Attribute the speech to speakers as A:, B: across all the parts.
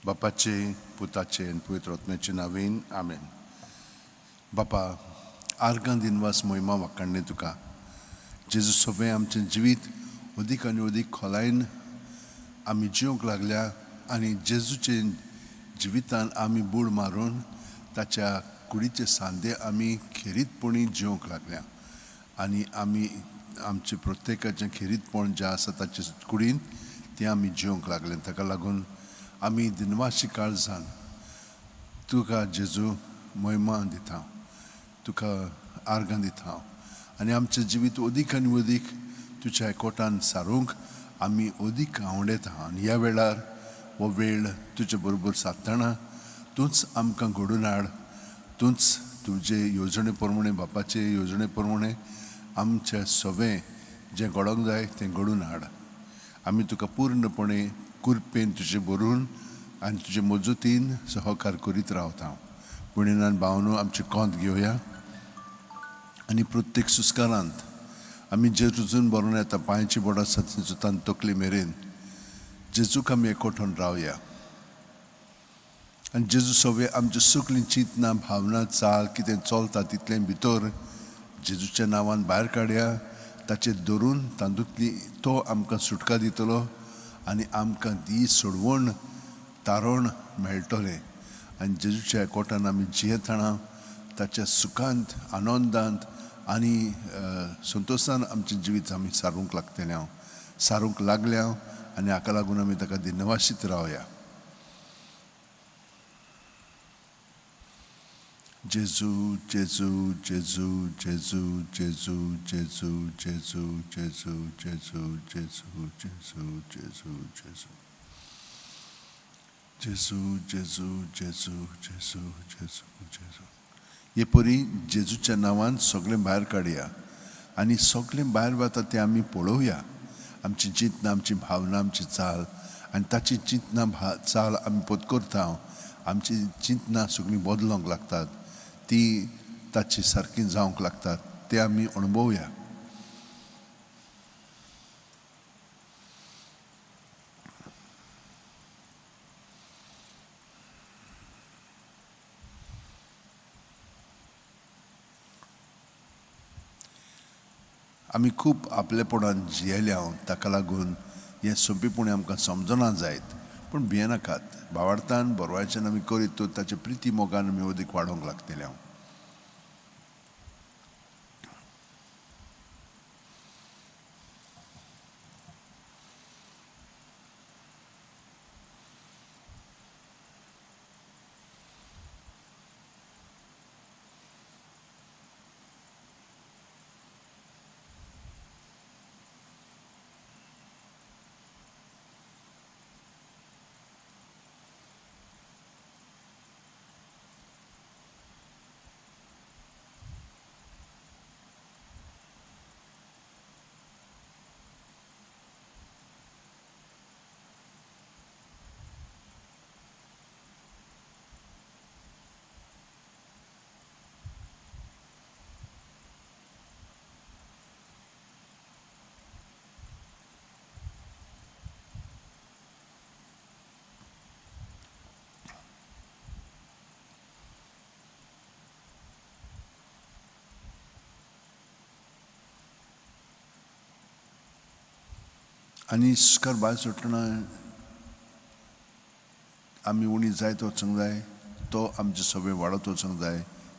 A: बापाचे, पुताचे आनी पवित्र आत्म्याचे नांवेन, आमेन. बापा, आर्गां दिनवास, मोहिमा वाखाणणे तुका. जेजू सगळें आमचें जिवीत अदीक आनी अदीक खोलायेन आमी जिवंक लागल्या आनी जेजूचे जिवितान आमी बूड मारून ताच्या कुडीचे सांदे आमी खेरीतपणी जिवंक लागल्या आनी आमी आमचे प्रत्येकाचें खेरीतपण जें आसा ताचे कुडींत तें आमी जिवंक लागले. ताका लागून आमी दिनवाशी काळजान तुका जेजू महिमा दिता, तुका आर्गां दिता आनी आमचें जिवीत अदीक आनी अदीक तुज्या एकवटान सारूंक आमी अदीक आवडता. आनी ह्या वेळार हो वेळ तुजे बरोबर सादतना तूंच आमकां घडून हाड, तूंच तुजे येवजणे प्रमाणे, बापाचे येवजणे प्रमाणे आमचें सगळें जें घडोवंक जाय तें घडून हाड. आमी तुका पूर्णपणे कृपेन तुजें भरून आनी तुजे मजतीन सहकार करीत रावता. पुणेनान भावनो आमची कोंत घेवया आनी प्रत्येक सुस्कारांत आमी जे रुजून भरून येता पांयची बोडां सात तकली मेरेन जेजूक आमी एकवटून रावया आनी जेजू सगळें आमची सगळीं चिंतनां, भावना, चाल कितें चलता तितलें भितर जेजूच्या नांवान भायर काडया. ताचेर धरून तातूंतली तो आमकां सुटका दितलो आनी आमकां ती सोडवण तारण मेळटलें. आनी जेजूच्या एकवटान आमी जियेतना ताच्या सुखांत, आनंदांत आनी संतोशान आमचें जिवीत आमी सारूंक लागतलें हांव सारूंक लागल्या आनी हाका लागून आमी ताका दिनवासीत रावया. जेजू, जेजू, जेजू, जेजू, जेजू, जेजू, जेजू, जेजू, जेजू, जेजू, जेजू, जेजू, जेजू, जेजू, जेजू, जेजू, जेजू, जेजू, जेजू. हे परी जेजूच्या नांवान सगळें भायर काडया आनी सगळें भायर वता तें आमी पळोवया. आमची चिंतनां, आमची भावना, आमची चाल आनी ताची चिंतनां चाल आमी पोत करता. आमची चिंतनां सगळीं बदलूंक लागतात, ती ताची सारकी जावंक लागतात, ते आमी अणभवया. आमी खूब आपलेपणान जियेल्या, ताका लागून हें सोंपेपणी आमकां समजना जायत, पूण भियेनाकात. भावार्थान बरवायच्यान आमी करीत तर ताचे प्रिती मोगान आमी अदीक वाडोवंक लागतले. हांव आनी सुस्कार भायर सोडटना आमी उणी जायत वचूंक जाय, तो आमचे सगळे वाडत वचूंक जाय.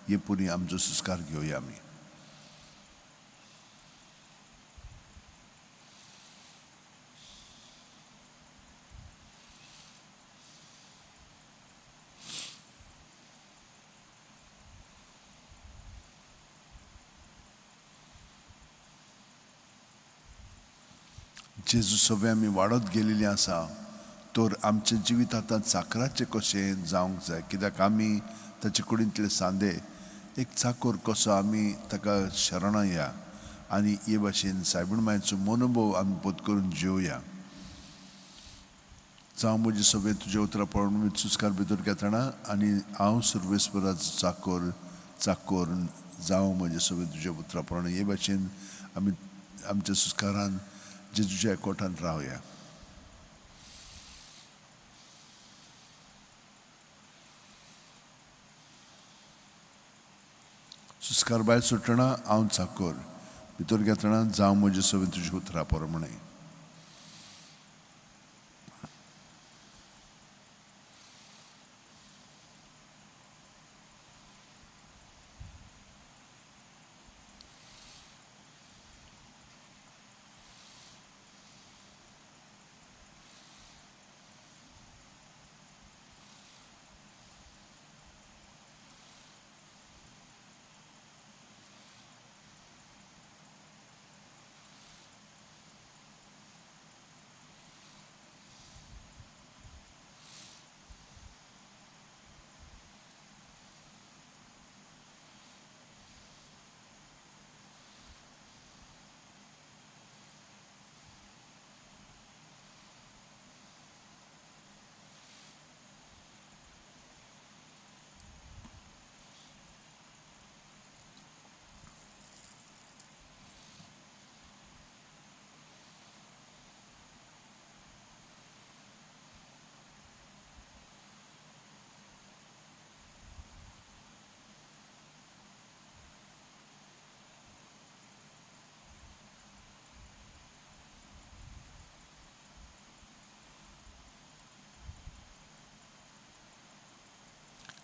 A: हे पुरी आमचो सुस्कार घेवया आमी. जेजू सगळे आमी वाडत गेलेली आसा तर आमचें जिवीत आतां चाकराचें कशें जावंक जाय, कित्याक आमी ताचे कुडींतले सांदे एक चाकोर कसो आमी ताका शरणां या आनी हे भाशेन सायबीण मायचो मनोभव आमी पोत करून जिवया. जावं म्हजें सगळें तुज्या उतरां पळोवन सुस्कार भितर घेतना आनी हांव सर्वेस्पराचो चाकोर चाकोर जावं म्हजें सगळें तुज्या उतरां पळोवन. हे भाशेन आमी आमच्या सुस्कारान जेजूच्या एकवटान रावया. सुस्कार भायर सोडटना हांव चाकोर भितर घेतना जावं म्हजे सवें तुज्या उतरा प्रमाणें.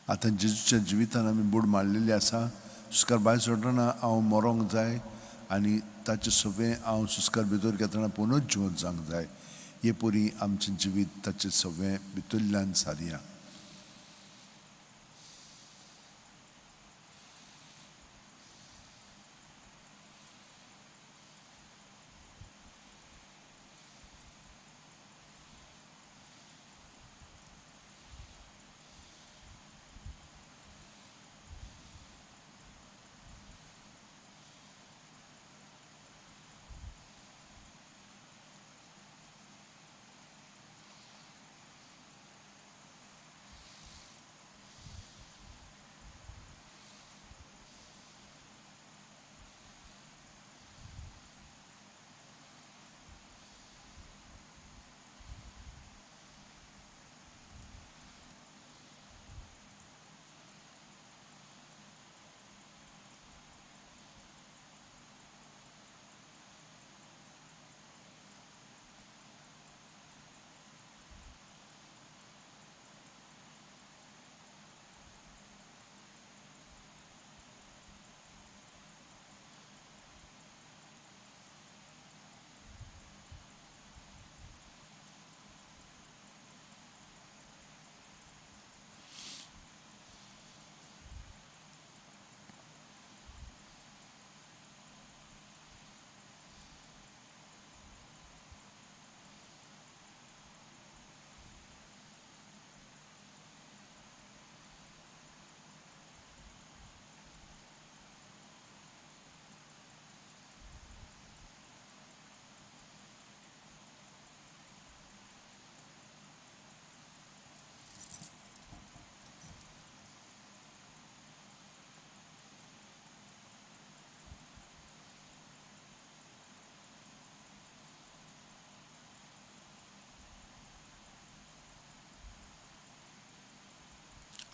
A: आतां जेजूच्या जिवितान आमी बूड मारलेली आसा. सुस्कार भायर सोडटना हांव मरोंक जाय आनी ताचे सवें हांव सुस्कार भितर घेतना पुनूच जिवंत जावंक जाय. हे परी आमचें जिवीत ताचे सवें भितरल्यान सारया.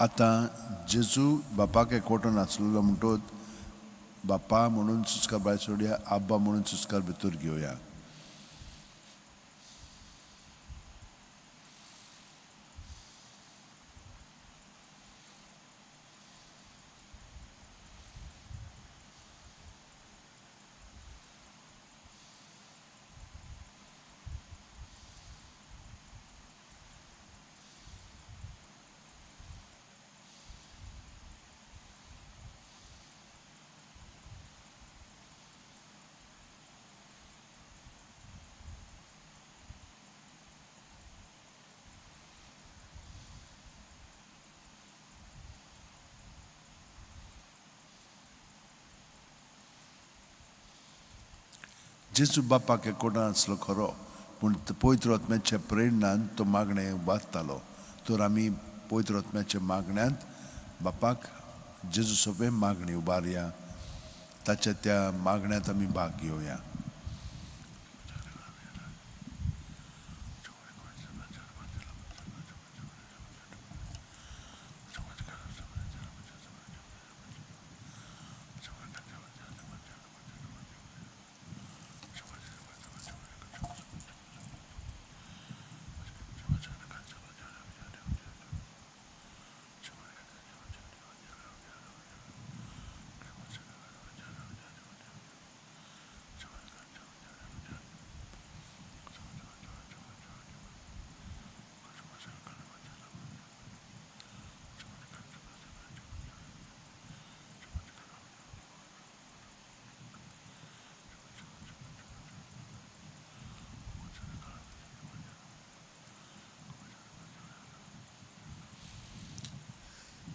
A: आतां जेजू बापाक एकवटो नाचलेलो म्हणटोच बापा म्हणून सुस्कार भायर सोडया, आब्बा म्हणून सुस्कार भितर घेवया. जेजू बापाक एकवटान आसलो खरो, पूण पवित्र आत्म्याच्या प्रेरणान तो मागणें वाचतालो. तर आमी पवित्र आत्म्याच्या मागण्यांत बापाक जेजू सोंपें मागणी उबारया, ताच्या त्या मागण्यांत आमी भाग घेवया.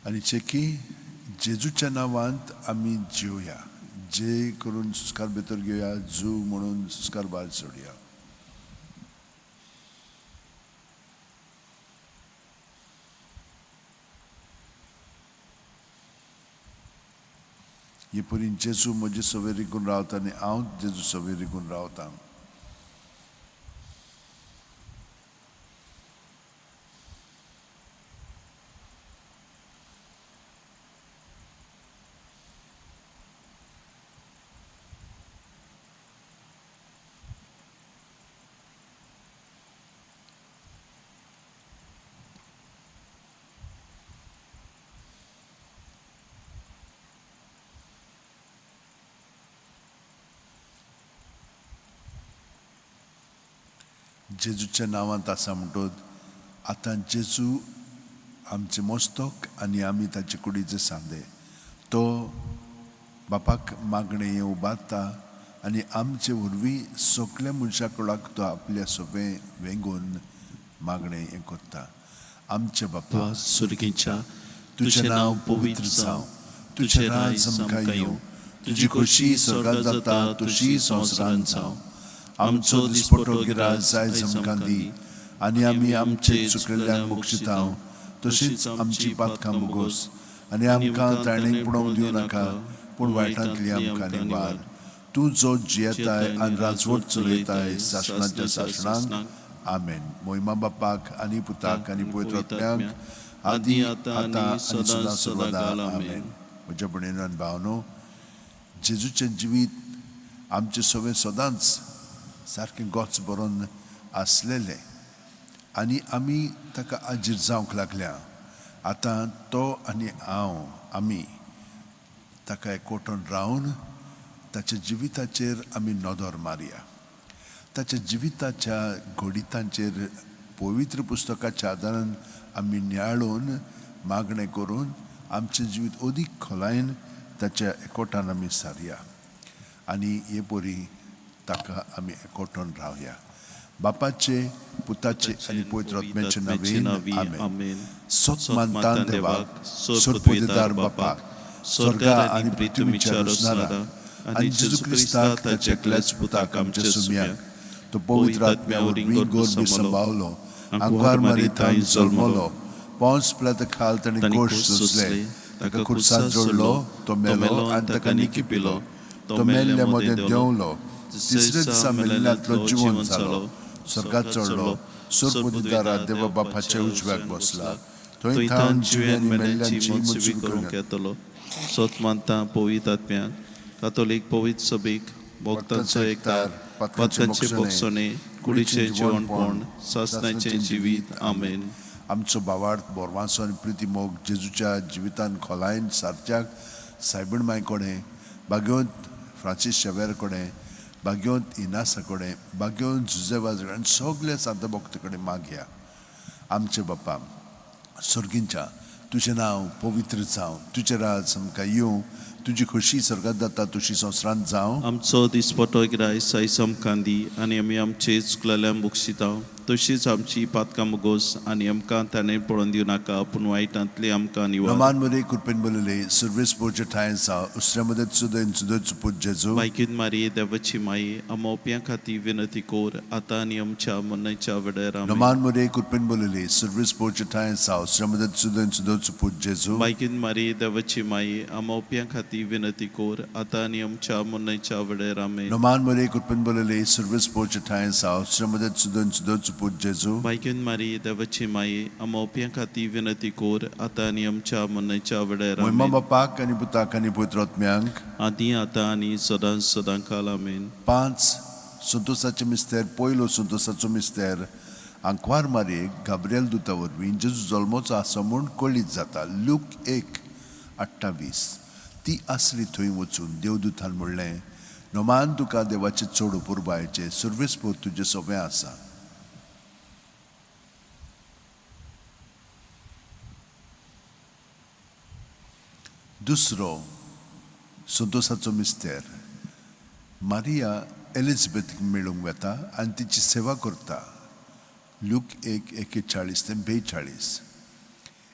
A: आनी चेकी जेजूच्या नांवांत आमी जिवया. जे करून संस्कार भितर घेवया, जू म्हणून संस्कार भायर सोडया. हे परी जेजू म्हजे सवें रिगून रावता आनी हांव जेजू सवें रिगून रावता. जेजूच्या नांवांत आसा म्हणटोच आतां जेजू आमचें मस्तक आनी आमी ताचे कुडीचे सांदे. तो बापाक मागणें हें उबारता आनी आमचे वरवीं सगल्या मनशा कुळाक तो आपल्या सोबें वेंगून मागणें हें करता. आमचे बापा
B: सुर्गीच्या,
A: तुजें नांव पवित्र जावं, तुजें राज आमकां येवं, तुजी खोशी स्वर्गांत जाता तशी संवसारांत जावं. आमचो दिसपटो गिरास आयज आमकां दी आनी आमी आमचे चुकलेल्यांक बक्षितांव तशींच आमची पातकां मुगोस आनी आमकां ताणें पुणोवंक दिवं नाका, पूण वायटांतली आमकां निवार. तूं जो जियेताय आनी राजवट चलयताय सासणाच्या सासणांक. आमेन. मोहिमा बापाक आनी पुताक आनी पवित्र आत्म्याक, आदी आतां आनी सदां सर्वदा. आमेन. म्हज्या भयणीनो आनी भावनो, जेजूचें जिवीत आमचें सगळें सदांच सारकें गोच बरोवन आसलेलें आनी आमी ताका आजीर जावंक लागल्या. आतां तो आनी हांव आमी ताका एकवटून रावन ताच्या जिविताचेर आमी नदर मारया. ताच्या जिविताच्या घडितांचेर पवित्र पुस्तकाच्या आदारान आमी नियाळून मागणें करून आमचें जिवीत अदीक खोलायेन ताच्या एकवटान आमी सारया आनी हे परी ताका आमी एकवटून रावया. बापाचे, पुताचे आनी पवित्र आत्म्याचे नांवान आमेन. सत मानता देवाक, सरपदेदार बापाक, स्वर्गा आनी पृथ्वीच्या रचणारा आनी जेजू क्रिस्ताक ताच्या एकल्याच पुताक आमच्या सुम्याक, तो पवित्र आत्म्या वरवीं गर्भी सांबावलो, आंकवार मारी जल्मलो, पावस पिलाता खाल ताणें कोश सोंसले, ताका खुर्सात जोडलो, तो मेलो आनी ताका निकी पिलो, तो मेल्ल्या मदें देंवलो, तिसऱ्या दिसा मेल्ल्यांतलो जिवन जालो, स्वर्गात चडलो, सरपदिदारा देवा बापाच्या उजव्याक बसला, थंय थावन जिवे आनी मेल्ल्यांची मजूरी
B: करूंक येतलो. सत मानता पवित्र आत्म्याक, कातोलीक पवित्र सभेक, भक्तांचो एकतार, पातकांचे भोगसणे, कुडीचें जिवनपण, सासणाचें जिवीत. आमेन.
A: आमचो भावार्थ बोरवांसो आनी प्रिती मोग जेजूच्या जिवितान खोलायेन सारच्याक सायबीण माय कडेन, भाग्यवंत फ्रांसीस शेवेर कडेन, भाग्यवंत इनासा कडेन, भाग्यवंत जुजेवाज कडेन आनी सगल्या सांत भक्त कडेन मागया. आमचे बापा स्वर्गींच्या, तुजें नांव पवित्र जावं, तुजें राज आमकां येवं, तुजी खोशी स्वर्गांत जाता तशी संवसारांत जावं.
B: आमचो दिसपटो गिरायस आयज आमकां दी आनी आमी आमचे चुकलेल्यांक बक्षिता तशीच आमची पातकां मुगोस आनी आमकां ताणें पळोवन दिवं नाका, पूण वायटांतली आमकां निवार.
A: नमान मरे कृपेन बोलले सर्वेस पोरचे ठांय जावं, उसऱ्या मदत सुद्दां सुद्दां पूत जेजू.
B: बायकीन मारी देवाची माई, आमोप्यां खातीर विनंती कोर आतां आनी आमच्या मरणाच्या वेळार. आमेन.
A: नमान मरे कृपेन बोलले सर्वेस पोरचे ठांय जावं, उसऱ्या मदत सुद्दां सुद्दां पूत जेजू.
B: बायकीन मारी देवाची माई, आमोप्यां खातीर विनंती कोर आतां आनी आमच्या मरणाच्या वेळार. आमेन.
A: नमान मरे कृपेन बोलले सर्वेस पोरचे ठांय जावं, उसऱ्या मदत सुद्दां सुद्दां पूत जेजू.
B: बायकीन मारी देवाची माई, आमोप्यां खातीर विनंती कोर आतां आनी आमच्या मरणाच्या वेळार.
A: मोहिमा
B: आमेन.
A: बापाक आनी पुताक आनी पवित्र आत्म्यांक,
B: आदी आतां आनी सदां सदां काल. आमेन.
A: 5 संतोषाचे मिस्तेर. पयलो संतोषाचो मिस्तेर, आंकवार मारयेक गाब्रियल दुता वरवीं जेजू जल्मोचो आसा म्हूण कळीत जाता. लूक 1:28. ती आसली थंय वचून देवदूतान म्हणलें, नमान तुका देवाचे चड अपुरबायेचें, सर्वेस्पोर तुजें सोबें आसा. दुसरो संतोषाचो मिस्तेर, मारिया एलिझाबेथीक मेळूंक वता आनी तिची सेवा करता. लूक 1:41 ते 42.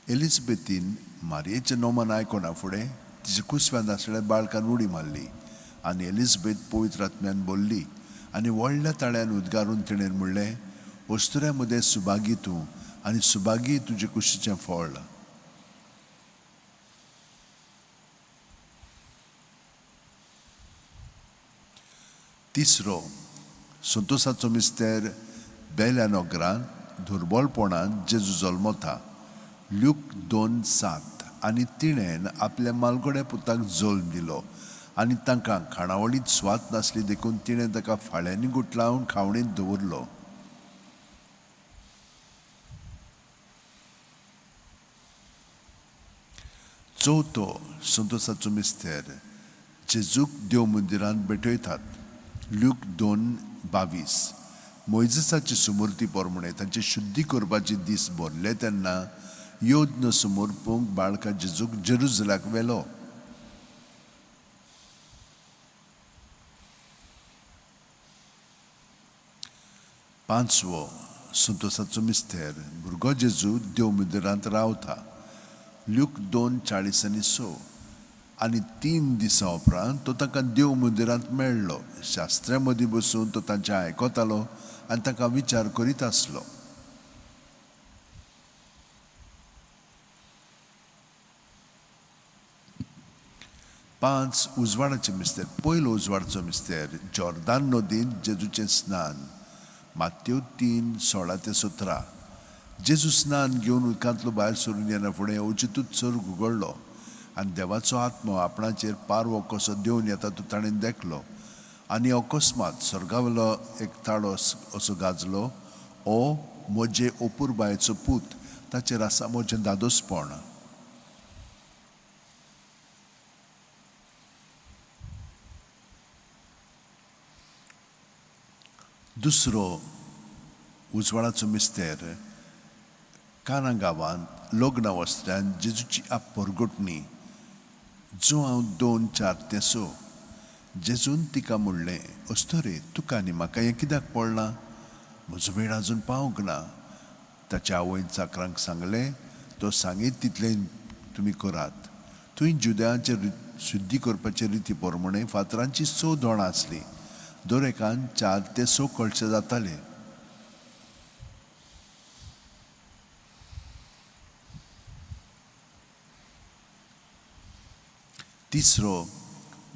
A: एलिझाबेथीन मारयेचें नमन आयकोना फुडें तिचे कुसव्यांत आसलेल्या बाळकान उडी मारली आनी एलिजबेथ पवित्र आत्म्यान भरली आनी व्हडल्या ताळ्यान उद्गारून तिणें म्हणलें, अस्तुऱ्यां मदें सुभागी तूं आनी सुभागी तुजे कुशीचें फळ. तिसरो संतोसाचो मिस्तेर बेल्या नगरांत दुर्बलपणान जेजू जल्मता. ल्यूक 2:7. आनी तिणें आपल्या मालगड्या पुताक जल्म दिलो आनी तांकां खाणावळींत स्वाद नासली देखून तिणें ताका फाळ्यांनी गुटलावन खावणींत दवरलो. चवथो संतोसाचो मिस्तेर जेजूक देव मंदिरांत भेटयतात. ल्यूक 2:22. मोयजेसाची सुमूर्ती प्रमाणे तांची शुद्धी करपाची दीस भरले तेन्ना यज्ञ समर्पूंक बाळका जेजूक जेरुजलाक व्हेलो. पांचवो संतोसाचो मिस्तेर भुरगो जेजू देव मंदिरांत रावता. ल्यूक 2:40-6. आनी 3 दिसां उपरांत तो तांकां देव मंदिरांत मेळ्ळो. शास्त्र्यां मदीं बसून तो तांचें आयकतालो आनी तांकां विचार करीत आसलो. पांच उजवाडाचे मिस्तेर. पयलो उजवाडाचो मिस्तेर जॉर्दान नदींत जेजूचें स्नान. मात्यो 3:16-17. जेजू स्नान घेवन उदकांतलो भायर सरून येना फुडें अवचितूच सर्ग उगडलो आनी देवाचो आत्मो आपणाचेर पारवो कसो देंवन येता तो ताणें देखलो. आनी अकस्मात सर्गावेलो एक ताळो असो गाजलो, ओ म्हजे अपुरबायेचो पूत, ताचेर आसा म्हजें दादोसपण. दुसरो उजवाडाचो मिस्तेर काना गांवांत लग्न वस्त्रान जेजूची आपरगोटणी. जुआंव 2:4-6. जेजून तिका म्हणलें, अस्तुरे, तुका आनी म्हाका हें कित्याक पडलां? म्हजो वेळ आजून पावंक ना. ताच्या आवयन चाकरांक सांगलें, तो सांगीत तितलें तुमी करात. थंय जुद्यांचे शुद्धी करपाचे रिती प्रमाणे फातरांची 6 दोणां आसलीं. दर एकान 4 ते 6 कळशे जाताले. तिसरो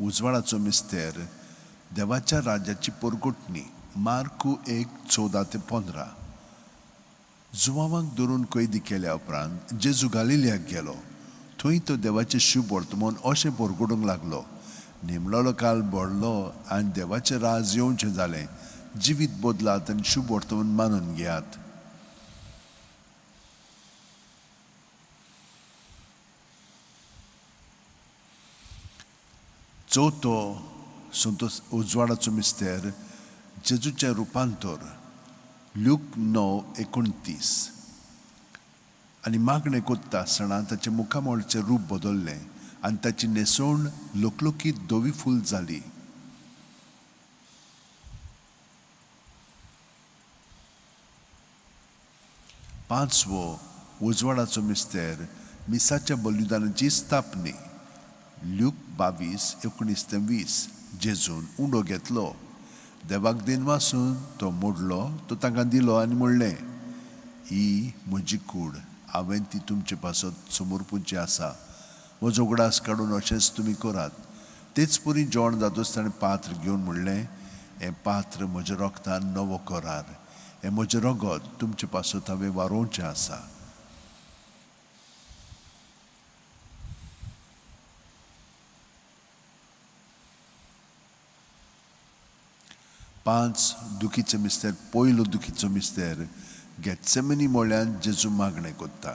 A: उजवाडाचो मिस्तेर देवाच्या राज्याची परगटणी. मार्कू 1:14-15. जुवांवाक धरून कैदी केल्या उपरांत जेजू गालिलियाक गेलो. थंय तो देवाचें शुभ वर्तमान अशें परगटूंक लागलो. निमलोलो काल भरलो आनी देवाचें राज येवचें जालें. जिवीत बदलात आनी शुभ वर्तमान मानून घेयात. चवथो संतोष उजवाडाचो मिस्तेर जेजूचें रुपांतर. ल्यूक 9:29. आनी मागणें कोत्ता आसतना ताचें मुखामळचें रूप बदल्लें आनी ताची न्हेसवण लकलकीत धवी फूल जाली. पांचवो उजवाडाचो मिस्तेर मिसाच्या बलिदानाची स्थापनी. ल्यूक 22:19-20. जेजून उंडो घेतलो, देवाक दिनवासून तो मोडलो, तो तांकां दिलो आनी म्हणलें, ही म्हजी कूड, हांवें ती तुमचे पासत समर्पूची आसा. म्हजो उगडास काडून अशेंच तुमी करात. तेच परी जेवण जातूच ताणें पात्र घेवन म्हणलें, हें पात्र म्हज्या रोगतान नवो करार, हें म्हजें रगत तुमचे पासत हांवें वारोवचें आसा. पांच दुखीचो मिस्तेर. पयलो दुखीचो मिस्तेर गेत्सेमनी म्हळ्यान जेजू मागणें कोत्ता.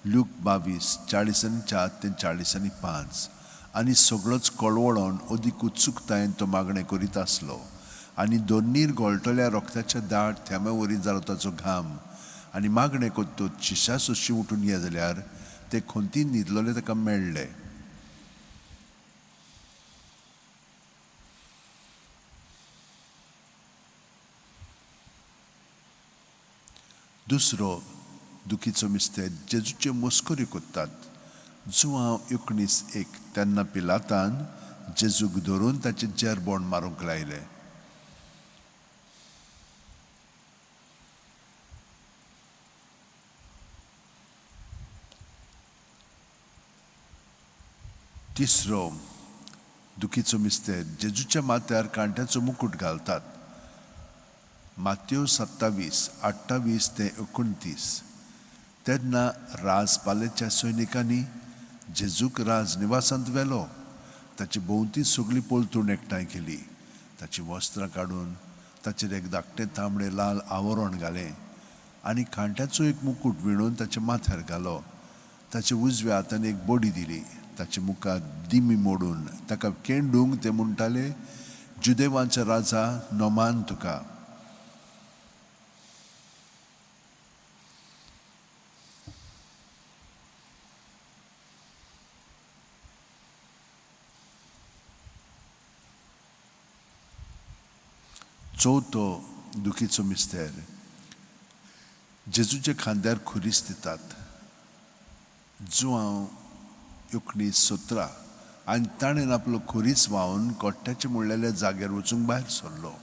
A: ल्यूक 22:44-45. आनी सगळोच कळवळोन अदीक उत्सुकतायेन तो मागणें करीत आसलो. आनी दोनीर गळटल्या रोगताच्या दाट थेंब्या वरी जालो ताचो घाम. आनी मागणें कोत्तूच शिश्या सोशी उठून ये जाल्यार ते खंतीन न्हिदलोले ताका मेळ्ळे. दुसरो दुखीचो मिस्तेर जेजूच्यो मस्कऱ्यो कोत्तात. जुवांव 19:1 तेन्ना पिलातान जेजूक धरून ताचे जेरबोण मारूंक लायले. तिसरो दुखीचो मिस्तेर, जेजूच्या माथ्यार कांट्याचो मुकूट घालतात. मात्यो 27:28 ते 29. तेन्ना राजपालेच्या सैनिकांनी जेजूक राजनिवासांत व्हेलो. ताची भोंवती सगळी पलतूण एकठांय केली. ताचीं वस्त्रां काडून ताचेर एक धाकटें तांबडें लाल आवरण घालें आनी कांट्याचो एक मुकूट विणून ताच्या माथ्यार घालो. ताच्या उजव्या हातान एक बडी दिली. ताचे मुखार दिमी मोडून ताका केंडूंक ते म्हणटाले, जुदेवांच्या राजा नोमान तुका. चवथो दुखीचो मिस्तेर, जेजूच्या खांद्यार खुरीस दितात. जुवांव 19:17. आनी ताणें आपलो खुरीस व्हांवन कोट्ट्याचे म्हणलेल्या जाग्यार वचूंक भायर सरलो.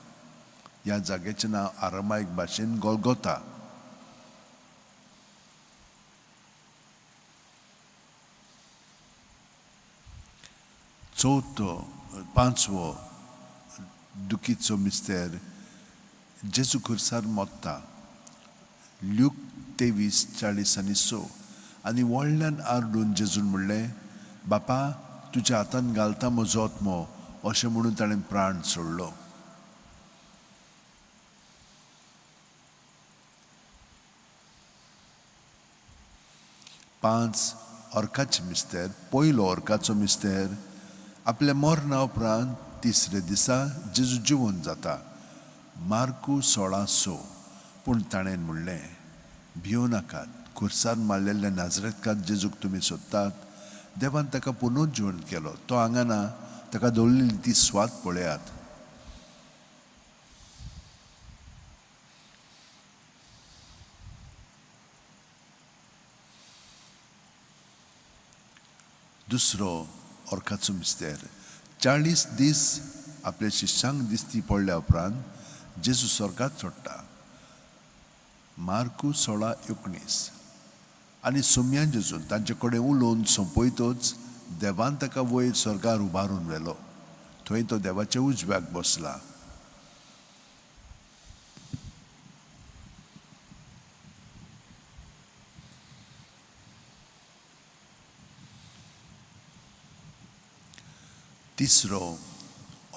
A: ह्या जाग्याचें नांव आरामायक भाशेन गोलगोता. चवथो पांचवो दुखीचो मिस्तेर, जेजू खुर्सार मोत्ता. ल्यूक 23:46. आनी व्हडल्यान आरडून जेजून म्हणलें, बापा तुज्या हातान घालता म्हजो आत्मो, अशें म्हणून ताणें प्राण सोडलो. पांच अर्काचे मिस्तेर, पयलो अर्काचो मिस्तेर, आपल्या मरणा उपरांत तिसरे दिसा जेजू जिवन जाता. मार्कू 16:6. पूण ताणें म्हणलें, भियो नाकात, खुर्सार मारलेल्या नाजरेतकात जेजूक तुमी सोदतात. देवान ताका पुनर्जिवन केलो. तो हांगा ना, ताका दवरलेली ती स्वाद पळयात. दुसरो अर्काचो मिस्तेर, 40 दीस आपल्या शिष्यांक दिसती पडल्या उपरांत जेजू स्वर्गात चडटा. मार्कू 16:19. आनी सोम्यान जेजून तांचे कडेन उलोवन सोंपयतच देवान ताका वयर स्वर्गार उबारून व्हेलो. थंय तो देवाच्या उजव्याक बसला. तिसरो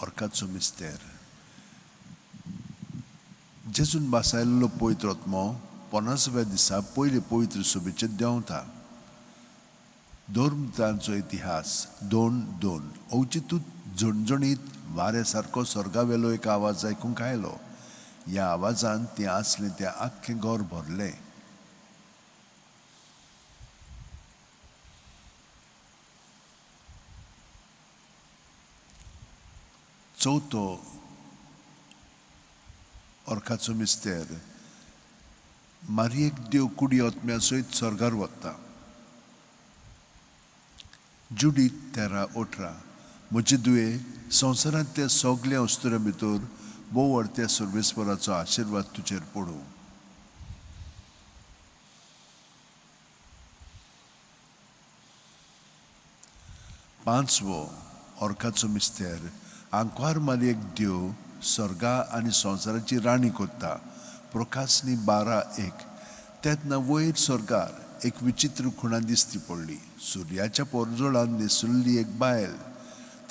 A: अर्काचो मिस्तेर, जेजून बासायल्लो पवित्र आत्मो 50व्या दिसा पयले पवित्र सभेचेर देंवता. धर्मतांचो इतिहास 2:2. अवचितूच झणझणीत वाऱ्या सारको स्वर्गावेलो एक आवाज आयकूंक आयलो. ह्या आवाजान तें आसलें तें आख्खें घर भरलें. चवथो अर्काचो मिस्तेर, मारयेक देव कुडी आत्म्या सयत स्वर्गार वता. जुडीत 13:18. म्हजे दुये संवसारांतल्या सगल्या अस्तुऱ्यां भितर भोव व्हडत्या सर्वेस्पराचो आशिर्वाद तुजेर पडूं. पांचवो अर्काचो मिस्तेर, आंकवार मारयेक देव स्वर्गा आनी संवसाराची राणी करता. प्रकाशनी 12:1. तेन्ना वयर स्वर्गार एक विचित्र खुणा दिसती पडली. सुर्याच्या पोरजोळान न्हेसुल्ली एक बायल,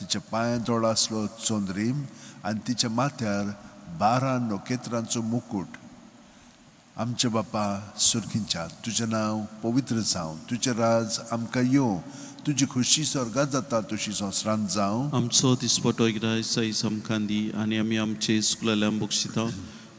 A: तिच्या पांयां तोळ आसलो चंद्रीम आनी तिच्या माथ्यार 12 नखेत्रांचो मुकूट. आमचे बापा सुर्खींच्या, तुजें नांव पवित्र जावं, तुजें राज आमकां येवं, तुजी खुशी स्वर्गात जाता तशी संवसारांत जावं.
B: आमचो दिसपटो एकदां आयज आमकां दी आनी आमी आमचे चुकलेल्यांक बक्षिता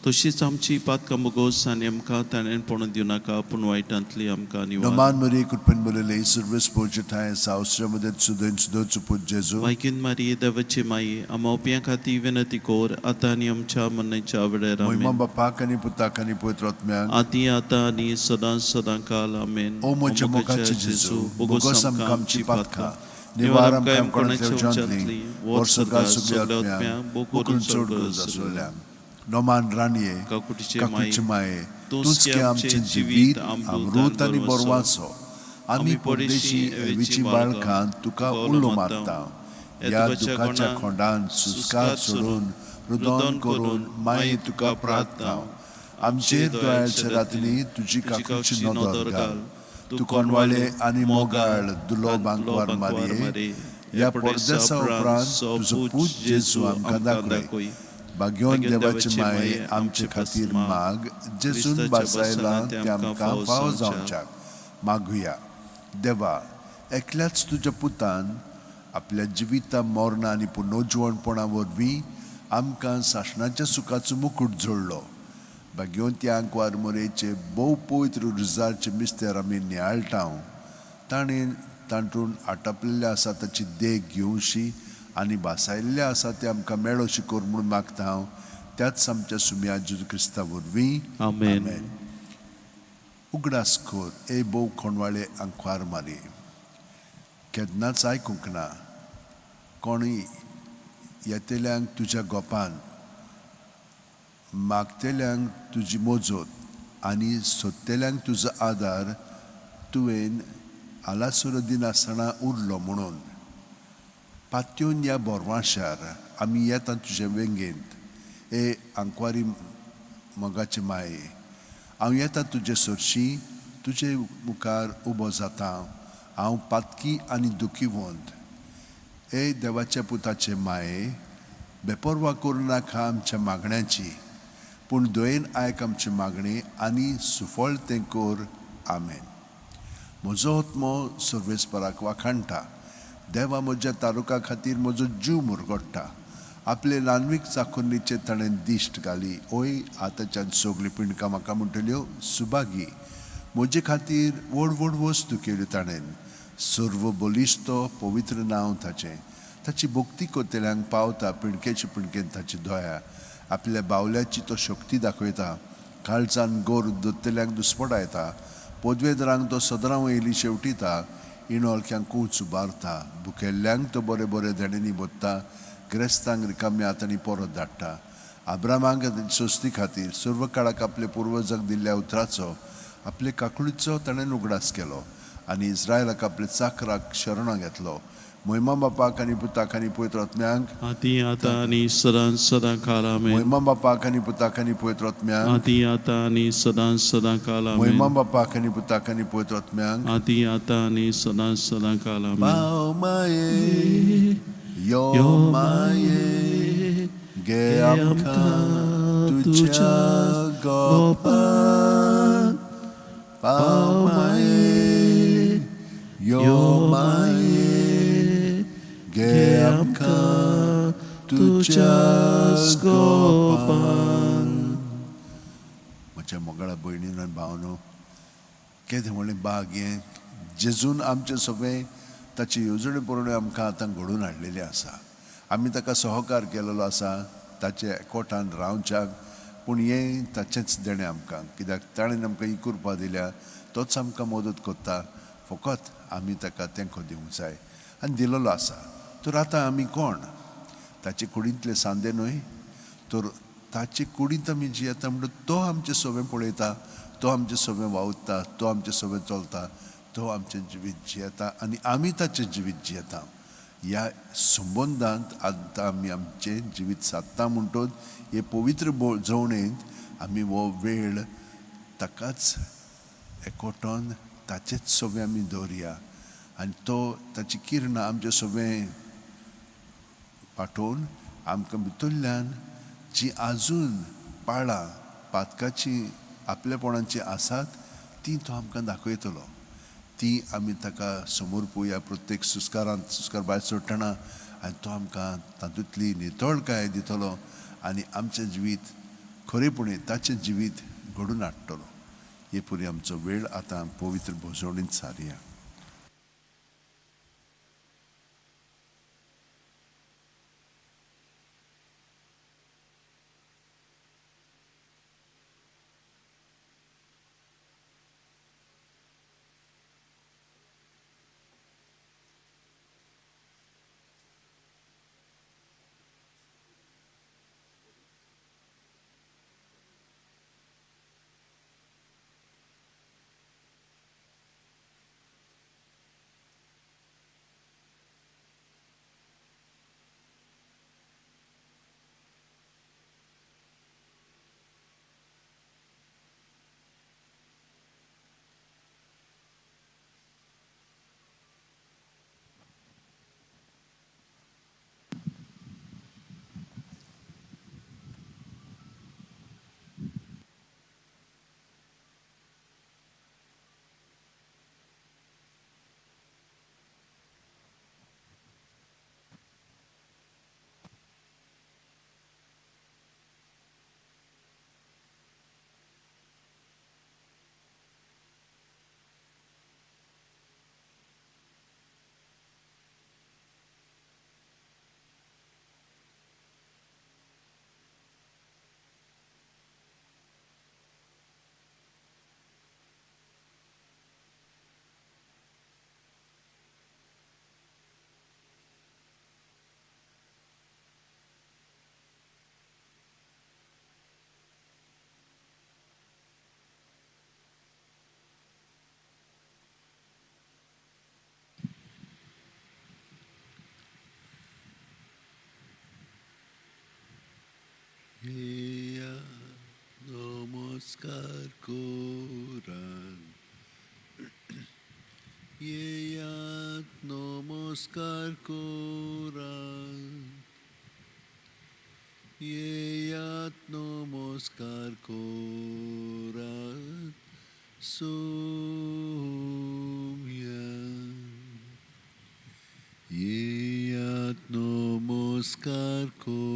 B: तशीच आमची पातकां मुगोस आनी आमकां ताणें पणून दिवं नाका पूण वायटांतली आमकां निवार.
A: नमान मरी कृपेन भरलेले सर्वेस पोरचे ठांय सावसऱ्या मदत सुदैन सुदोचो पूत जेजू.
B: मायकीन मारी देवाची माई आमोवप्यां खातीर विनंती कर आतां आनी आमच्या मरणाच्या वेळार.
A: मोहिमा
B: आमेन.
A: बापाक आनी पुताक आनी पवित्र आत्म्याक.
B: आदी आतां आनी सदां सदां काल. आमेन.
A: ओ म्हज्या मोगाचे जेजू, बोगोस आमकां आमची पातकां, निवार आमकां कोणाच्या उज्यांतली, वर सरकार सगल्या आत्म्यांक, बोकरून चड गरज आसलेल्यांक. नोमान राणये,
B: काकुटीचे
A: काकुचे माये,
B: तूंच
A: तूंच
B: की
A: की आमचें जिवीत अमृत आनी बरवाचो. आमी परदेशी एवीची बाळकां तुका उलो मारता. ह्या दुखाच्या खोंडान सुस्कार सोडून रुदन करून माये तुका प्रार्थना. आमचेर दोळ्याच्या रातींनी तुजी काकुची नदर घाल. तूं कोणवाळे आनी मोगाळ दुलो बांकवार मारये. ह्या परदेसा उपरांत तुजो पूत जेजू आमकां दाखय. भाग्योन देवाचे माये आमचे खातीर माग, जेजून बासायलां तें आमकां फावो जावच्याक. मागुया. देवा, एकल्याच तुज्या पुतान आपल्या जिविता मरणा आनी पुनर्जिवणपणा वरवीं आमकां सासणाच्या सुखाचो मुकूट जोडलो. भाग्योन त्या आंकवार मोरेचे भोव पवित्र रुजारचे मिस्तेर आमी नियाळटा. ताणें तांतून आटापलेलें आसा ताची देख घेवशी आनी भासायल्लें आसा तें आमकां मेळोशी कर म्हणून मागता हांव त्याच आमच्या सुम्या जेजू क्रिस्ता वरवीं.
B: आमेन.
A: उगडास कर ए भोव कोणवाळे आंकवार मारी, केन्नाच आयकूंक ना कोणूय येतल्यांक तुज्या गोपान, मागतल्यांक तुजी मोजत आनी सोदतल्यांक तुजो आदार तुवें आलासुरो दिनासतना उरलो म्हणून. पात्योन ह्या बोरवाशार आमी येता तुजे वेंगेंत ए आंकवारी मोगाचे माये. हांव येता तुजे सरशी, तुजे मुखार उबो जाता हांव पातकी आनी दुखीवंत. ए देवाच्या पुताचे माये, बेपर्वा करूं नाका आमच्या मागण्याची, पूण दयेन आयक आमची मागणी आनी सुफळ तें कर. आमेन. म्हजो आत्मो सर्वेस्पराक वाखाणटा. देवा म्हज्या तारुका खातीर म्हजो जीव मुरगोडटा. आपले ल्हानवीक चाखुन्नीचेर ताणें दिश्ट घाली. ओय आतांच्यान सगळीं पिंडकां म्हाका म्हणटल्यो सुभागी. म्हजे खातीर व्हड व्हड वस्तू केल्यो ताणें. सर्व बलिश्ट पवित्र नांव ताचें. ताची भक्ती करतल्यांक पावता पिंडकेचे पिंडकेन ताची दया. आपल्या बावल्याची तो शक्ती दाखयता. काळजान गोर दत्तल्यांक दुस्पटायता. पदवेदरांक तो सदरां वयली शेवटिता. इणोळक्यांक कूच उबारता. भुकेल्ल्यांक तो बरे बरे धेणेंनी भरता. ग्रेस्तांक रिकाम्या हातांनी परत धाडटा. आब्रामाक सोस्ती खातीर सर्व काळाक आपले पुर्वजांक दिल्ल्या उतराचो आपले काकुळीचो ताणें उगडास केलो आनी इस्रायलाक आपले चाकराक शरणां घेतलो. मोहिमा बापाक आनी पुताक आनी पवित्र आत्म्यांक.
B: आदी आतां आनी सदां सदां काल. आमेन.
A: मोहिमा बापाक आनी पुताक आनी पवित्र आत्म्यांक.
B: आदी आतां आनी सदां सदां काल.
A: मोहिमा
B: आमेन.
A: बापाक आनी पुताक आनी पवित्र आत्म्यांक.
B: आदी आतां आनी सदां सदां काल. आमेन.
A: पाव माये, यो माये, गे आमकां तुज्या गोपान. पाव माये, यो माये, गे आमकां तुज्या गोपान. म्हज्या मोगाळा भयणीन आनी भावनो, केदें व्हडलें बाग हें जेजून आमचें सगळें ताची येवजणे प्रमाणे आमकां आतां घडोवन हाडलेली आसा. आमी ताका सहकार केलेलो आसा ताचे एकवटान रावच्याक. पूण हें ताचेंच देणें आमकां, कित्याक ताणें आमकां ही कृपा दिल्या, तोच आमकां मदत करता. फकत आमी ताका तेंको दिवंक जाय आनी दिलेलो आसा. तर आतां आमी कोण? ताचे कुडींतले सांदे न्हय, तर ताचे कुडींत आमी जियेता म्हणटा तो आमचें सगळें पळयता, तो आमचें सगळें वावुरता, तो आमचें सगळें चलता, तो आमचें जिवीत जियेता आनी आमी ताचें जिवीत जियेता. ह्या संबंदांत आतां आमी आमचें जिवीत सादता म्हणटच हे पवित्र जवणेंत आमी हो वेळ ताकाच एकवटोन ताचेच सगळें आमी दवरया आनी तो ताची किरणां आमचें सगळें पाठोवन आमकां भितरल्यान जी आजून पाळां पातकाची आपलेपणाची आसात ती तो आमकां दाखयतलो. ती आमी ताका समोर पळोवया प्रत्येक सुस्कारांत, सुस्कार भायर सोडटना, आनी तो आमकां तातूंतली नितळकाय दितलो आनी आमचें जिवीत खरेपणी ताचें जिवीत घडून हाडटलो. हे पुरी आमचो वेळ आतां पवित्र भोजवणींत सारया.
B: Namaskar Koran. Yeyat namaskar Koran. Yeyat namaskar Koran. Sumya. Yeyat namaskar Koran.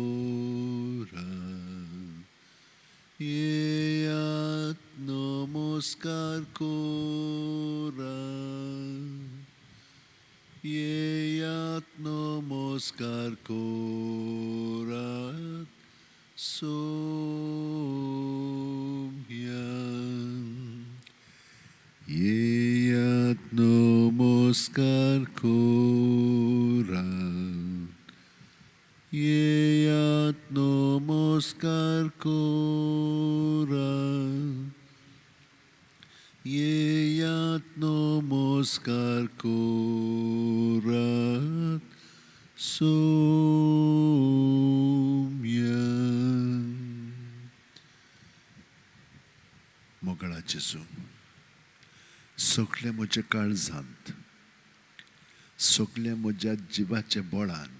B: Yeyat namaskar Koran. Yeyat namaskar Koran. Sumya. Yeyat namaskar Koran. Yeyat namaskar Koran. Yeyat namaskar Koran. Sumya.
A: मोगळा जेजू, सगळें म्हज्या काळजांत, सगळें म्हज्या जिवाच्या बळान,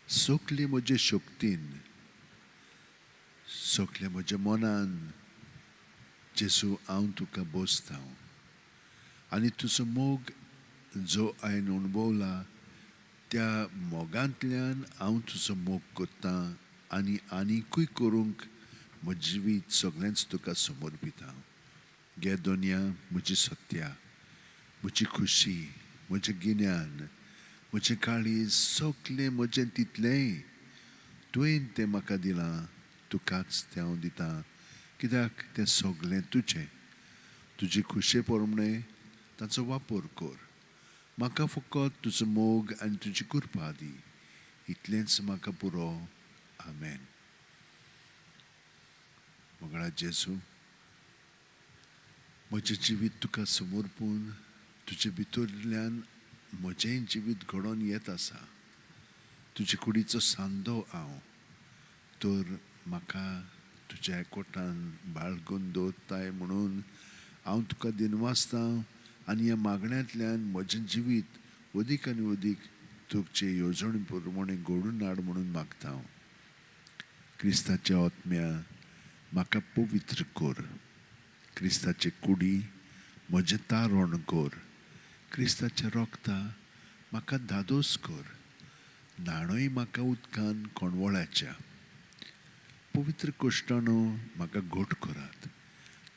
A: सगळी म्हजे शक्तीन, सगळें म्हज्या मनान जेजू हांव तुका बसता आनी तुजो मोग जो हांवें अणभवला त्या मोगांतल्यान हांव तुजो मोग करता आनी आनीकूय करूंक म्हजें जिवीत सगळेंच तुका समर्पिता. गे दोनया म्हजी सत्या, म्हजी खुशी, म्हजें गिन्यान, म्हजें काळीज, सगळें म्हजें तितलेंय तुवें तें म्हाका दिलां, तुकाच तें हांव दितां, कित्याक तें सगळें तुजें. तुजी खुशे प्रमाणें ताचो वापर कर. म्हाका फकत तुजो मोग आनी तुजी कृपा दी, इतलेंच म्हाका पुरो. आमेन. मोगळा जेजू, म्हजें जिवीत तुका समर्पून तुजे भितरल्यान म्हजेंय जिवीत घडोवन येत आसा. तुजे कुडीचो सांदो हांव, तर म्हाका तुज्या एकवटान बाळगून दवरताय म्हणून हांव तुका दिनवासता आनी ह्या मागण्यांतल्यान म्हजें जिवीत अदीक आनी अदीक तुजे येवजणे प्रमाणे घडून हाड म्हणून मागता हांव. क्रिस्ताच्या आत्म्या म्हाका पवित्र कर. क्रिस्ताचे कुडी म्हजें तारण कर. क्रिस्ताच्या रोगता म्हाका धादोस कर. न्हाणय म्हाका उदकान कोणवळाच्या.
C: पवित्र कश्टानो म्हाका घट करात.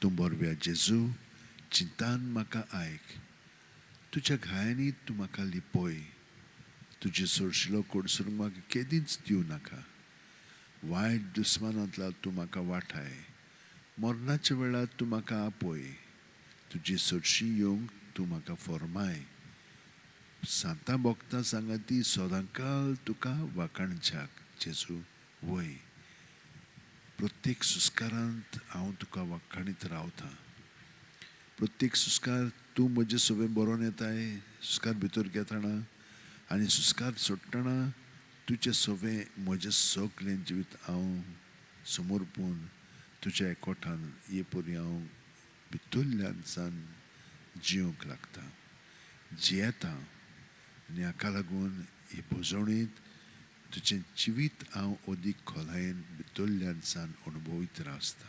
C: तूं बरव्या जेजू, चिंतान म्हाका आयक. तुज्या घायांनी तूं म्हाका लिपय. तुजे सोरशिलो कडसरूंक म्हाका केदींच दिवं नाका. वायट दुस्मानांतला तूं म्हाका वाठाय. मरणाच्या वेळार तूं म्हाका आपय. तुजी सरशी येवंक तूं म्हाका फरमाय. सांतां भोगता सांगाती सदांकाल तुका वाखाणच्याक जेजू वय. प्रत्येक सुस्कारांत हांव तुका वाखाणीत रावतां. प्रत्येक सुस्कार तूं म्हजे सवें बरोवन येताय. सुस्कार भितर घेतना आनी सुस्कार सोडटना तुजे सवें म्हजें सगळें जिवीत हांव समर्पून तुज्या एकवटान हे परी हांव भितरल्यान सान जिवंक लागता, जियेता. आनी हाका लागून हे भोजवणेंत तुजें जिवीत हांव अदीक खोलायेन भितरल्यान सान अणभवीत आसता.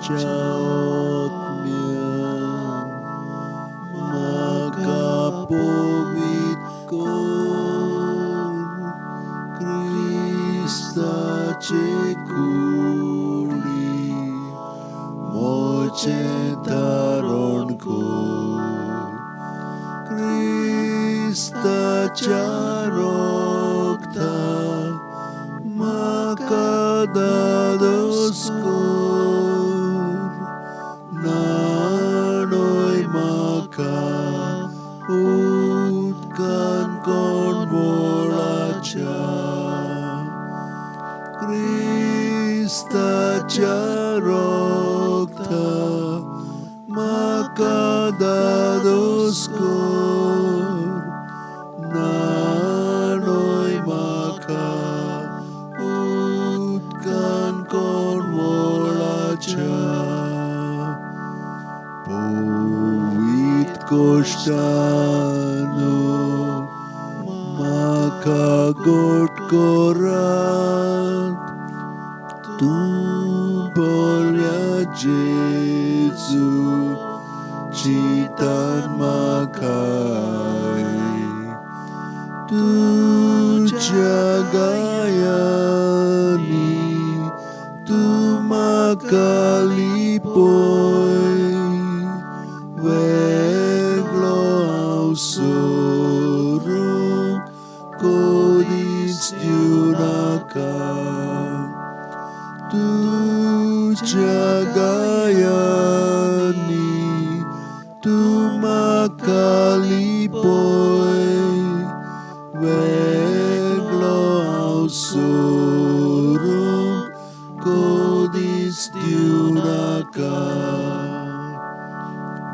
C: क्रिस्ताच्या आत्म्यान म्हाका पवित्र कर क्रिस्ताचे कुडी म्हजें धारण कर क्रिस्ताच्या रक्ता म्हाका धादोस कर न्हाणय म्हाका उदकान कोणवळाच्या क्रिस्ताच्या रक्ता म्हाका धादोस कर न्हाणय म्हाका उदकान कोणवळाच्या पवित्र कोश्टानो म्हाका गोट करात तूं बऱ्या जेजू चिंतान म्हाका तुज्या गायांनी तूं म्हाका लिपय वेगळो हांव सरूंक कदीच दिवं नाका तुज्या गायांनी तूं म्हाका लिपय वेगळो हांव सरूंक कदीच दिवं नाका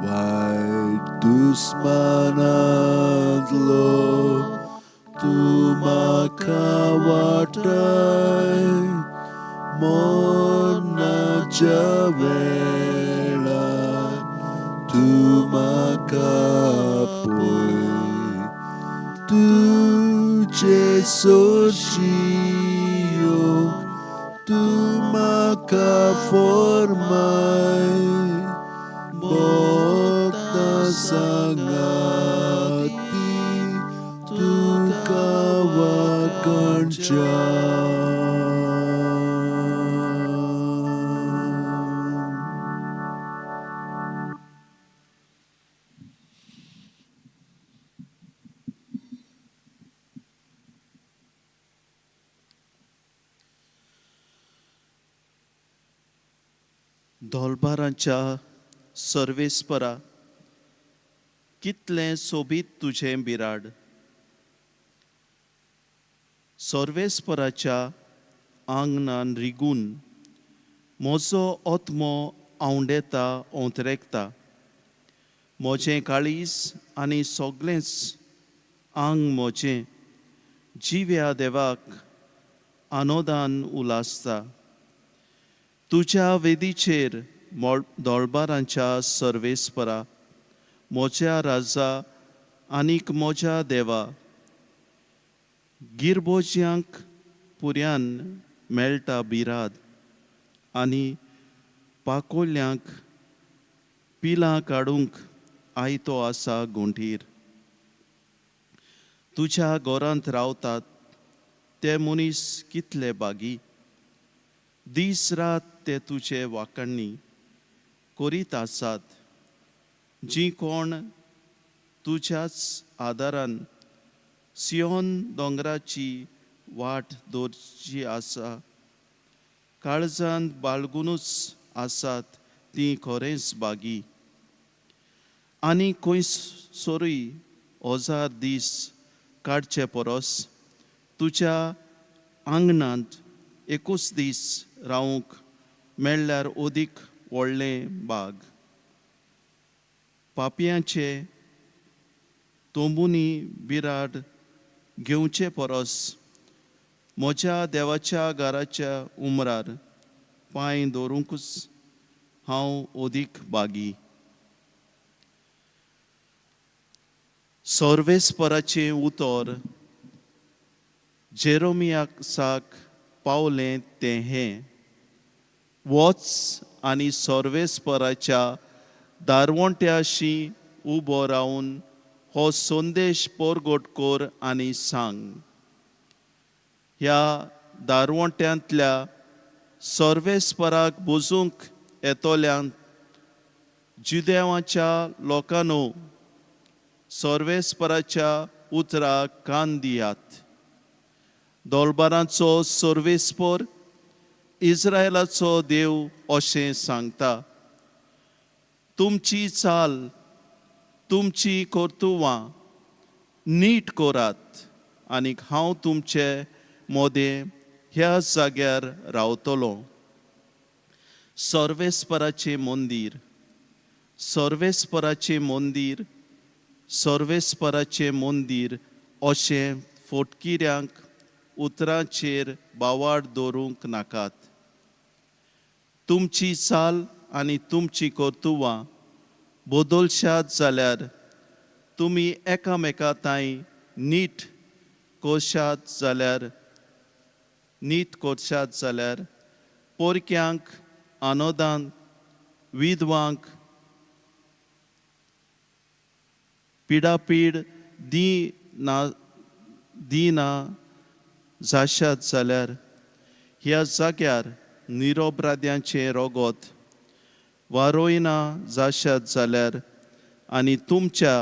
C: वायट दुस्मानांतलो तूं म्हाका वाटाय मरणाच्या वेळार तूं म्हाका पळय तुजे सरशी येवंक तूं म्हाका फर्माय भक्ता सांगाती तुका वाखाणच्या.
B: धोलबारांच्या सर्वेस्परा, कितलें सोबीत तुजें बिराड! सर्वेस्पराच्या आंगणान रिगून म्हजो आत्मो आंवडेता, ओंतरेकता. म्हजें काळीज आनी सगळेंच आंग म्हजें जिव्या देवाक आनोदान उलासता. तुज्या वेदीचेर, दोळबारांच्या सर्वेस्परा, म्हज्या राजा आनीक म्हज्या देवा, गिरबोज्यांक पुऱ्यान मेळटा बिराद आनी पाकोल्यांक पिलां काडूंक आयतो आसा गोंठीर. तुज्या घरांत रावतात ते मनीस कितले बागी! दीस रात ते तुजे वाखाणी करीत आसात. जीं कोण तुज्याच आदारान सियोन दोंगराची वाट दवरची आसा, काळजांत बाळगुनूच आसात तीं खरेंच बागी. आनी खंयसरूय हजार दीस काडचे परस तुज्या आंगणांत एकूच दीस रावंक मेळ्ळ्यार अदीक व्हडलें बाग. पापयांचे तोंबुनी बिराड घेवचे परस म्हज्या देवाच्या घराच्या उमरार पांय दवरूंकूच हांव अदीक बागी. सर्वेस्पराचें उतर जेरोमियासाक पावलें तें हें: वच आनी सर्वेस्पराच्या दारवंट्याशी उबो रावन हो संदेश परगट कर आनी सांग. ह्या दारवंट्यांतल्या सर्वेस्पराक भजूंक येतल्या ज्युदेवाच्या लोकांनो, सर्वेस्पराच्या उतराक कान दियात. दळबारांचो सर्वेस्पर, इस्रायलाचो देव अशें सांगता, तुमची चाल, तुमची कर्तुवां नीट करात आनी हांव तुमचे मोदें ह्या जाग्यार रावतलो. सर्वेस्पराचें मंदीर, सर्वेस्पराचें मंदीर, सर्वेस्पराचें मंदीर अशें फटकिऱ्यांक उतरांचेर बावाड दवरूंक नाकात. तुमची चाल आनी तुमची कर्तुवां बदलशात जाल्यार, तुमी एकामेका तांय नीट करशात जाल्यार, नीत करशात जाल्यार, परक्यांक आनोदान, विधवांक पिडापीड दी ना दिना जाशात जाल्यार, ह्या जाग्यार निरोब्राद्यांचें रगत वारोयना जाशात जाल्यार आनी तुमच्या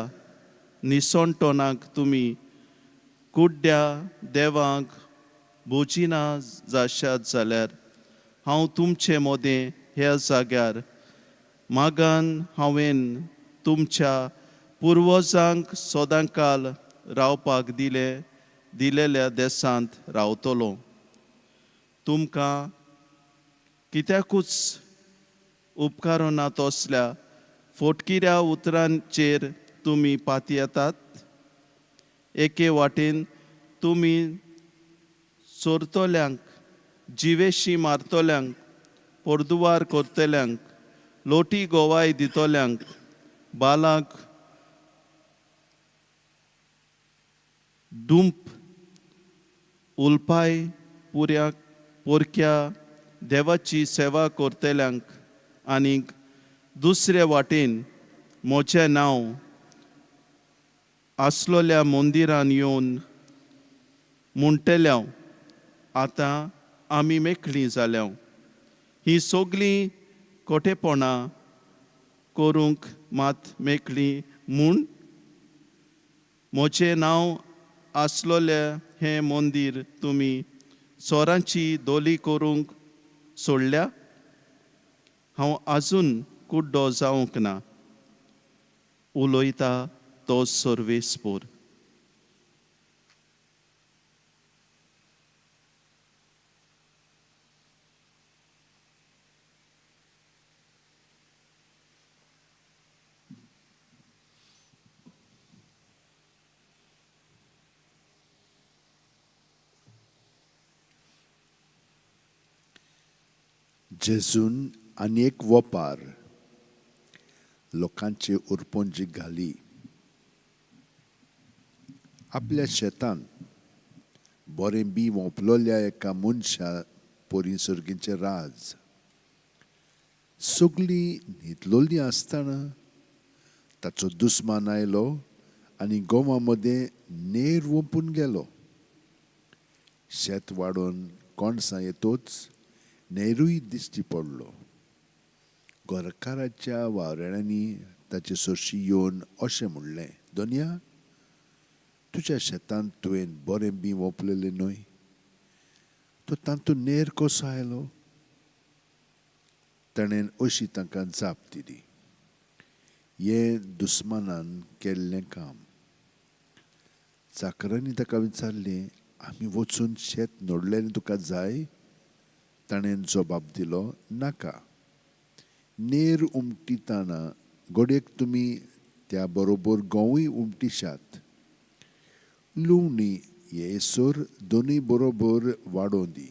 B: निसणटणाक तुमी कुड्ड्या देवांक भोजिना जाशात जाल्यार, हांव तुमचे मदें ह्या जाग्यार मागान हांवें तुमच्या पुर्वजांक सदांकाल रावपाक दिले दिलेल्या देशांत रावतलो. तुमकां कित्याकूच उपकारना तसल्या फटकिऱ्या उतरांचेर तुमी पातयेतात. एके वाटेन तुमी चोरतल्यांक, जिवेशी मारतल्यांक, पोरदुवार करतल्यांक, लोटी गोवाय दितल्यांक, बालाक दुंप उलपाय पुऱ्याक पोरक्या देवाची सेवा करतल्यांक आनीक दुसरे वाटेन म्हजें नांव आसलोल्या मंदिरान येवन म्हणटल्या, आतां आमी मेकळीं जाल्या. ही सगळीं कोटेपणां करूंक मात मेकळीं म्हूण म्हजें नांव आसलोलें हें मंदीर तुमी चोरांची दोली करूंक सोडल्या. हांव आजून कुड्डो जावंक ना, उलयता तो सर्वेस्पोर.
C: जेजून आनी एक वपार लोकांचे उरपोंजी घाली. आपल्या शेतांत बरें बी वोंपलोल्या एका मनशा परी सर्गीचें राज. सगळीं न्हिदलोलीं आसतना ताचो दुस्मान आयलो आनी गोवा मदें नेर वोंपून गेलो. शेत वाडोवन कणसां येतोच नेरूय दिश्टी पडलो. घरकाराच्या वावराड्यांनी ताचे सरशी येवन अशें म्हणलें, दोनया, तुज्या शेतांत तुवें बरें बी वोंपलेलें न्हय, तो तातूंत नेर कसो आयलो? ताणें अशी तांकां जाप दिली, हें दुस्मानान केल्लें काम. चाकरांनी ताका विचारलें, आमी वचून शेत नडलेलें तुका जाय? ताणें जबाब दिलो, नाका. नेर उमटीतना घडयेक तुमी त्या बरोबर गंवूय उमटीशात. लुवणी येसर दोनूय बरोबर वाडोवं दी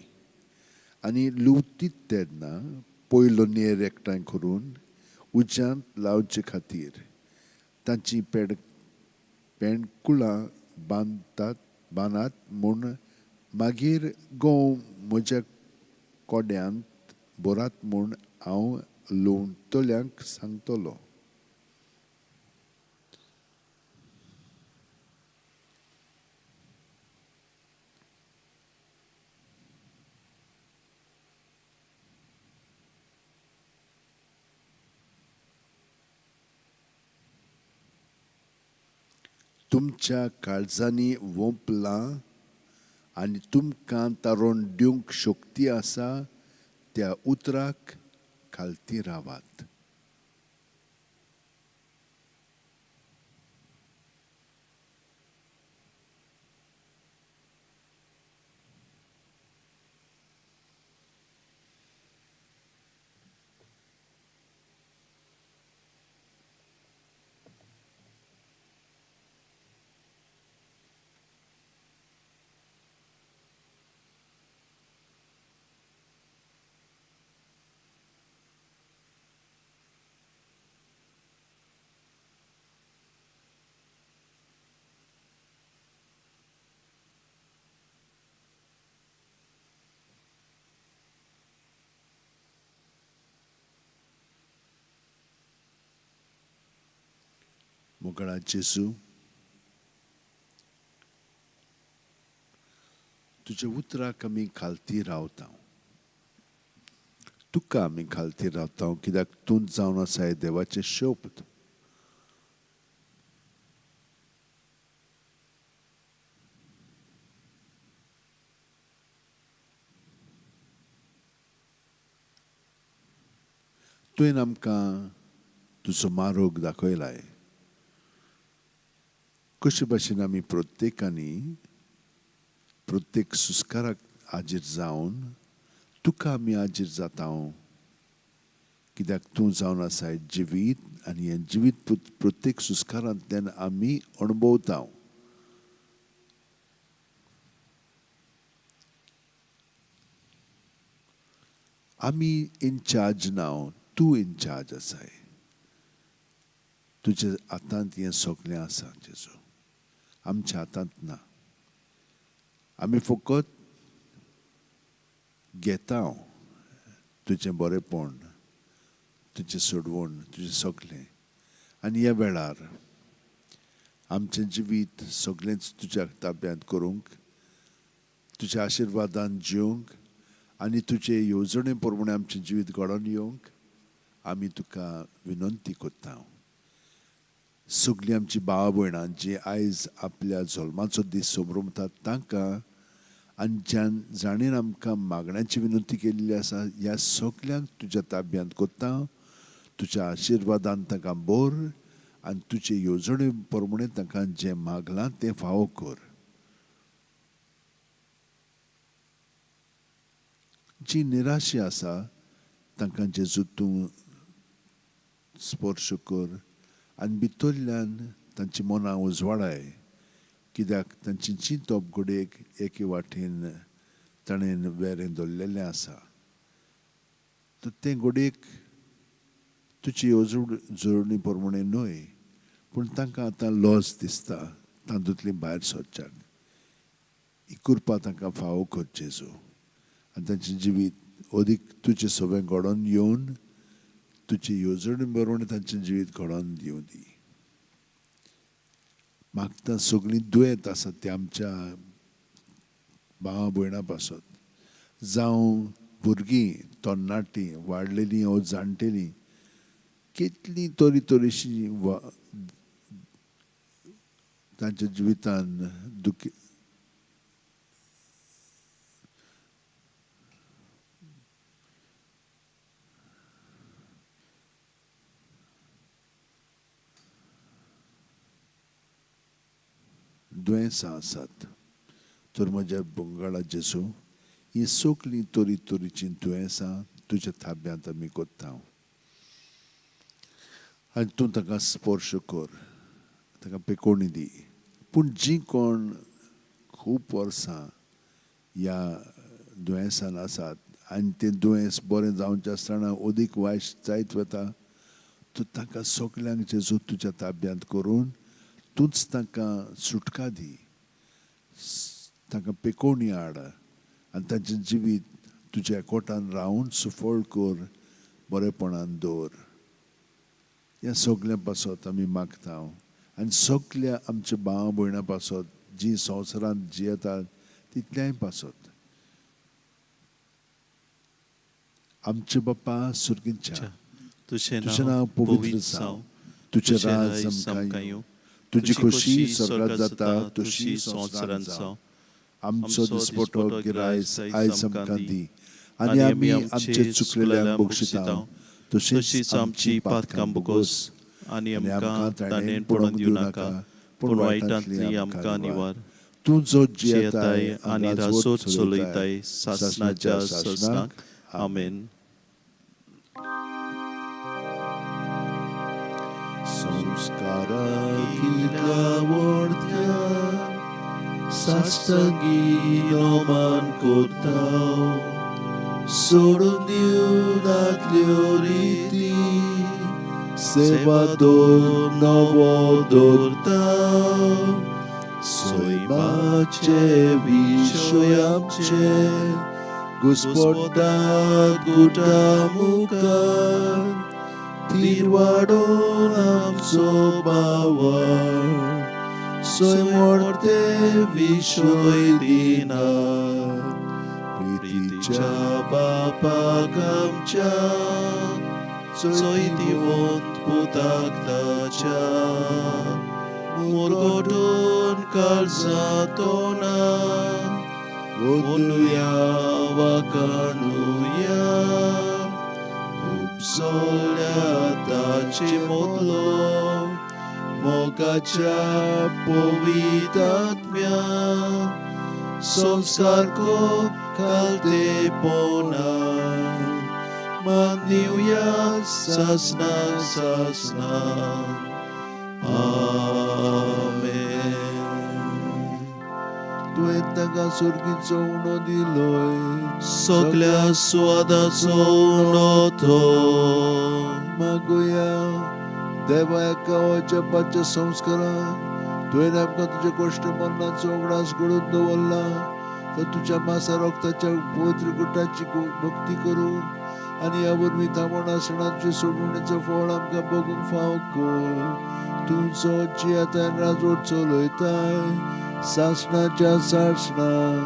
C: आनी लुवतीत तेन्ना पयलो नेर एकठांय करून उज्यांत लावचे खातीर तांची पेंडकुळां बांदतात बांदात म्हूण मागीर गंव म्हज्या कोड्यांत भरात म्हूण हांव लुवतल्यांक सांगतलो. तुमच्या काळजांनी वोंपलां आनी तुमकां तारोण दिवंक शक्ती आसा त्या उतराक खालती रावात. मोगळा जेजू, तुज्या उतराक आमी खालती रावता, तुका आमी खालती रावता, कित्याक तूं जावन आसाय देवाचें शब्द. तुवें आमकां तुजो मार्ग दाखयलाय. कशे भाशेन आमी प्रत्येकांनी प्रत्येक सुस्काराक हाजीर जावन तुका आमी हाजीर जाता, कित्याक तूं जावन आसाय जिवीत आनी हें जिवीत प्रत्येक सुस्कारांतल्यान आमी अणभवता. आमी इनचार्ज ना, तूं इनचार्ज आसाय. तुज्या हातांत हें सगळें आसा जेजू, आमच्या हातांत ना. आमी फकत घेता तुजें बरेंपण, तुजें सोडवण, तुजें सगळें. आनी ह्या वेळार आमचें जिवीत सगळेंच तुज्या ताब्यांत करूंक, तुज्या आशिर्वादान जिवंक आनी तुजे येवजणे प्रमाणे आमचें जिवीत घडोवन येवंक आमी तुका विनंती करता. सगळीं आमची भाव भयणां जी आयज आपल्या जल्माचो दीस समरमतात तांकां आनी जाणेन आमकां मागण्याची विनंती केल्ली आसा ह्या सगल्यांक तुज्या ताब्यांत करता. तुज्या आशिर्वादान तांकां बोर आनी तुजे येवजणे प्रमाणे तांकां जें मागलां तें फावो कर. जी निराशी आसा तांकां जेजू तूं स्पर्श कर आनी भितरल्यान तांची मनां उजवाडाय, कित्याक तांची चिंतप घडयेक एके वाटेन ताणें वेरें दवरलेलें आसा. तर तें घडयेक तुजी येवजण प्रमाणे न्हय, पूण तांकां आतां लॉस दिसता तातूंतली भायर सरच्याक. ही कृपा तांकां फावो कर जेजू आनी तांचें जिवीत अदीक तुजें सगळें घडोवन येवन तुजी येवजणे बरोवन तांचें जिवीत घडोवन दिवं दी. मागता सगळीं दुयेंत आसात ती आमच्या भावा भयणां पासत, जावं भुरगीं, तरणाटीं, वाडलेलीं ओ जाणटेलीं, कितलीं तरी तरेशीं तांच्या जिवितान दुखी दुयेंसां आसात. तर म्हज्या बंगाळा जेजू, ही सगळीं तरी तरेचीं दुयेंसां तुज्या ताब्यांत आमी करता आनी तूं तांकां स्पर्श कर, तांकां पेकोवणी दी. पूण जीं कोण खूब वर्सां ह्या दुयेंसान आसात आनी तें दुयेंस बरें जावचें आसतना अदीक वायट जायत वता, तर तांकां सगल्यांक जेजू तुज्या ताब्यांत करून तूंच तांकां सुटका दी, तांकां पेकोवणी हाड आनी तांचें जिवीत तुज्या कोटान रावन सुफळ कर, बरेपणान दवर. ह्या सगळ्यां पासत आमी मागता आनी सगल्या आमच्या भाव भयणां पासत जीं संवसारांत जियेतात तितल्याय पासत. आमचे बाप्पा सुर्गींच्या,
B: तुजें
C: तुजें नांव पवित्र जावं, तुजें राज आमकां येवं, तुजी खोशी स्वर्गात जाता तशी संवसारांत जावं. आमचो दिसपटो गिरायस आयज आमकां दी आनी आमी आमचे चुकलेल्यांक बक्षिता
B: तशीच आमची पातकां भोगोस आनी आमकां ताणें पडोवंक दिवं नाका, पूण वायटांतली आमकां निवार.
C: तूं जो
B: जियेताय आनी राजवट चलयताय सासणाच्या सासणाक. आमेन.
C: संस्कारा
B: कितल्या व्हडत्या साश्टांगी नमन करता, सोडून दिवनातल्यो रिती, सेवा दोन नवो दवरता, सैमाचे विशय आमचे घुस्पटात गुटा मुखार, तीर वाडोवन आमचो बावळ सैमोर्ते विशय दिना. प्रितीच्या बापाक आमच्या चोयतिवंत पुताक ताच्या मुरगोटून काळजा तोंडा ओनुया वाकाणुया उपसोल्या ताचे मोदलो मोगाच्या पवितात्म्या संस्कार को कालतेपणा मानिवया सासना सासना. आमेन.
C: तुवें तांकां सुर्गीचो उणो दिलोय,
B: सगल्या स्वादाचो उणो तो.
C: मागुया देवा एका जपाच्या संस्कारान तुवें आमकां तुज्या कश्ट मरणाचो उगडास घडोवन दवरला, तर तुज्या मासा रक्ताच्या पवित्र गुटाची भक्ती करून आनी ह्या वरवीं थांबोवन आसतना तुजे सोडवणेचो फळ आमकां बगूंक फावो कर. तूं जो जियेताय राजवट चलयताय सासणाच्या सासणाक.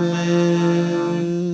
B: आमेन.